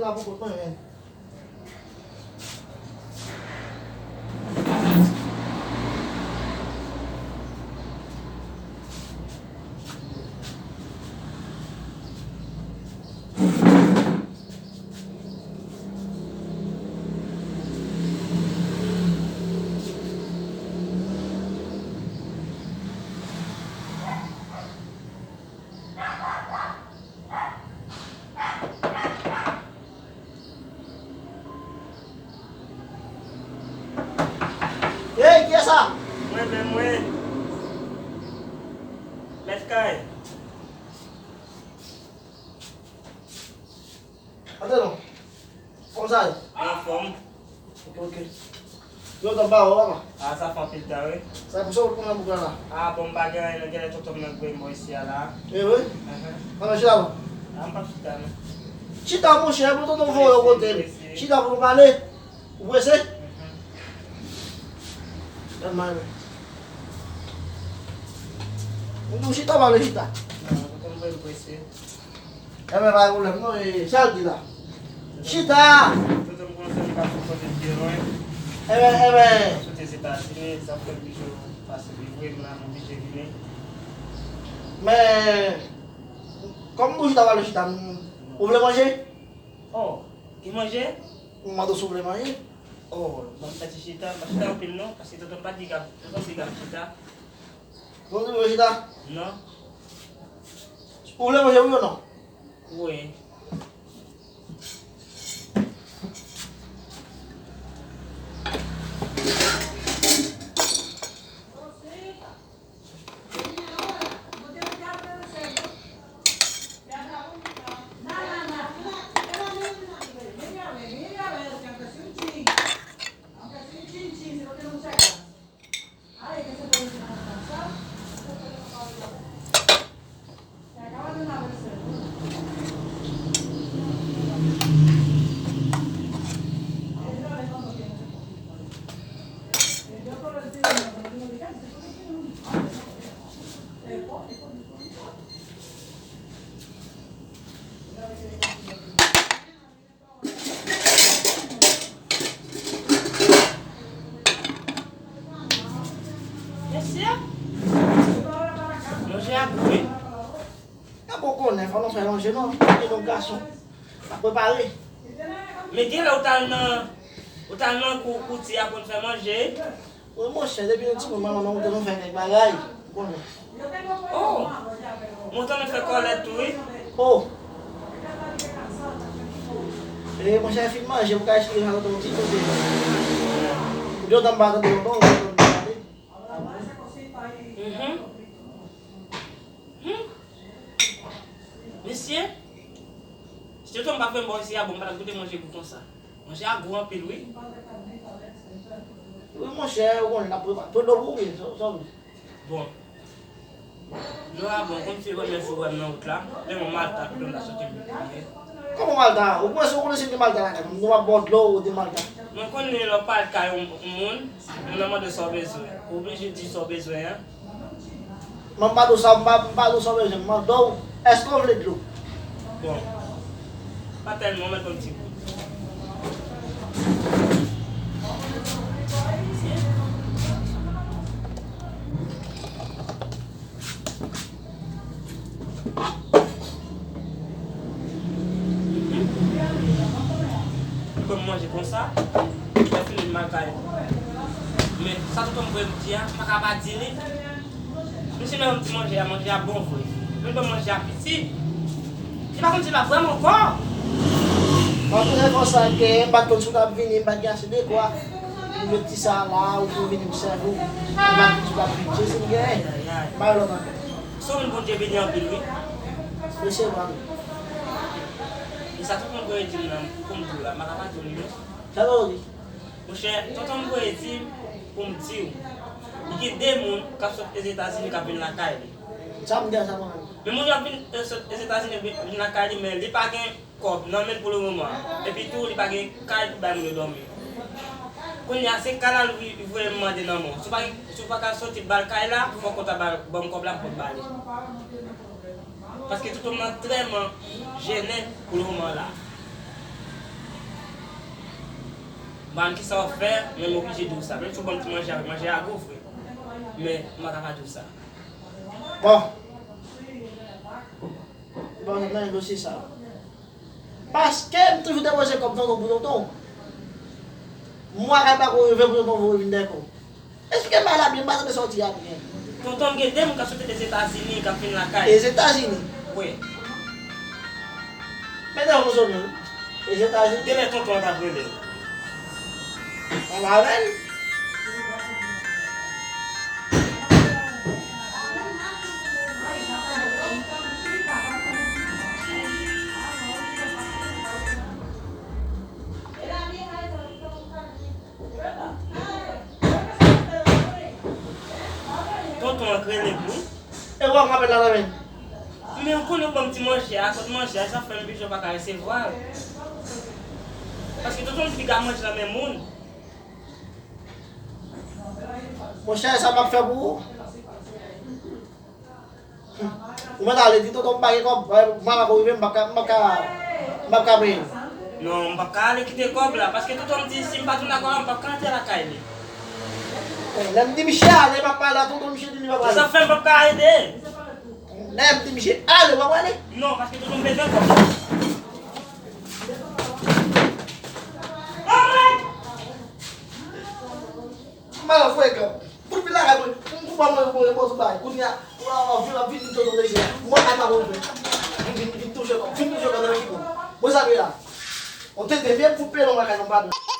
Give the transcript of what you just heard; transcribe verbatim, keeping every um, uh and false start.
Apre kot mwen menm. Hey, kiyès sa? Mwen menm, mwen. Mèt kay. Antre non. Kòman sa ye? Anfòm. Ok, ok. Yo, tann ba ou, papa. A, sa fè anpil tan, wi. Sa pou sa ou konn nan bouk la la? A, bon, m pa gen anyen, non, genlè tonton m nan k voye m bò isi a la. E wi? Enhen. Ann chita non. A, m p ap chita, non. Chita, monchè, pou tonton voye w kote. Chita pou nou pale. Ou prese? Enhen. Gad mal. M di w chita, ou pa vle chita. Non, tonton m voye m prese. Enben, pa gen pwoblèm, non, e, sa l di la. Chita! Tonton m konn sa m ka fè kote m te lwen. Enben, enben. M sot Ozetazini, sa fè m oblije pase vre, m la, m oblije vini. Men, kòm m di w chita, pa vle chita, m, ou vle manje? Oh, gen manje? M mande w si w vle manje. Oh, ban m fè ti chita, m pa chita anpil non, paske tonton m pa t di gad, tonton m di gad chita. Tonton m di w chita? Non. Ou vle manje wi ou non? Wi. Mesye, manje a gou wi. E bon konnen, fò nou fè manje non. E nou gason. N ap prepare. Men genlè ou t al nan, ou t al nan kou, kouti a pou n fè manje. Wi, monchè, depi nou timoun, manman nou te nou fè kèk bagay, ou konnen. Oh! Montan nou fè kòlèt tou, wi. Oh! E, monchè, fin manje, pou ka esplike sa tonton ti kote. Ou di w tann pa tande tonton, ou tann pa tande. Mhm. Hmm. Mesye, si tonton m pa fè m bò isi a, bon, m pa t ap goute manje gou konsa. Manje a gou anpil, wi. Wi, monchè, ou konnen, n ap prepa-, pran dlo pou ou, wi, sa, sa, wi. Bon. Dlo a bon, konn se premye fwa w wè m nan wout la. Lè mwen Malta, tonton m ta soti m vin ye. Kòman Malta? Ou panse ou konnen si m te Malta lakay mwen? M ap ba w dlo, ou te Malta. Mwen konnen lè w pral kay yon, yon moun, moun nan mande w sa w bezwen. Ou oblije di sa w bezwen an. Mwen m pa di w sa, m pa, m pa di w sa w bezwen, m mande w, èske w vle dlo? Bon, pa tèlman, mwen pran ti gout. Li ban m manje konsa, lè fini m al kay. Men sa tonton m voye m di a, m pa ka pa di li. Misye menm di manje a, manje a bon vre. Men ban m manje a piti. Li pa konn si l pa vrèman fò. Bon, tout sa konsa ke m pa t konn si w t ap vini, m pa t gen ase dekwa. Ou met ti sa la, ou pou vini m sèvi w. M pa t konn si w t ap vini. Jezi m genyen. M pa lòt ankò. Se yon moun Bondye beni anpil, wi. Mesye, pa. E sa tonton Boye di m nan, pou m di w la, m pa ka pa di w li non. Sa w di? Monchè, tonton Boye di m pou m di w, li gen de moun k ap sot Ozetazini k ap vin lakay li. Sa m gen sa mwen. Men moun yo ap vin, eh, sot Ozetazini vin, vin lakay li, men li pa gen kòb nan men l pou le moman. Epi tou, li pa gen kay pou bay moun yo dòmi. Kounye a, se kay la l voye m mande nan men w. Si w pa, si w pa ka soti ba l kay la, fòk ou ta ba, ban m kòb la pou m ba li. Paske tonton m nan trèman jennen pou le moman la. M pa konn kisa w ap fè, men m oblije di w sa. Menm si w ban m ti manje a, manje a gou vre. Men, m pa ka pa di w sa. Bon. Bon, nan dosye sa. Paske m toujou depoze kòb tonton pou tonton. Mwa kay pa ko rive pou tonton voye vin dèyè kò. Esplike m bagay la byen, m pa tande sa w di a byen. Tonton m gen de moun k ap soti Lezetazini, k ap vin lakay. Lezetazini? Wi. Mete yon sou nou. Lezetazini? Genlè tonton an t ap rele l. Ann avè l. Tonton an k rele m wi. E wè m apèl la nan men. Men ou konnen ou ban m ti manje a, kot manje a, sa fè m pito pa ka resevwa l. Paske tonton m di piga manje nan men moun. Monchè, sa m ap fè pou ou? Ou mèt ale di tonton m pa gen kòb, mwa pa ko rive, m p ap ka, m p ap ka, m p ap ka peye. Non, m p ap ka ale kite kòb la, paske tonton m di si m pa tounen ak kòb la, m p ap ka antre lakay li. Lè m di misye ale, m ap pale a tonton, misye di li pa prale. Sa fè m p ap ka ede. Lè m di misye ale, w ap prale? Non, paske tonton m bezwen kòb. Mwen frekan. Fout vin lakay mwen. M koupa mwen, mwen, mwen, mwen, bay. Kounye a, w ap vin, w ap vin, vin tonton deje. Mwen kay pa mwen vin. Vin, vin, vin touche kò. Vin touche kò nan ki kò. Mwen sa vin la. On te devye m fout peye non lakay non pa dwe.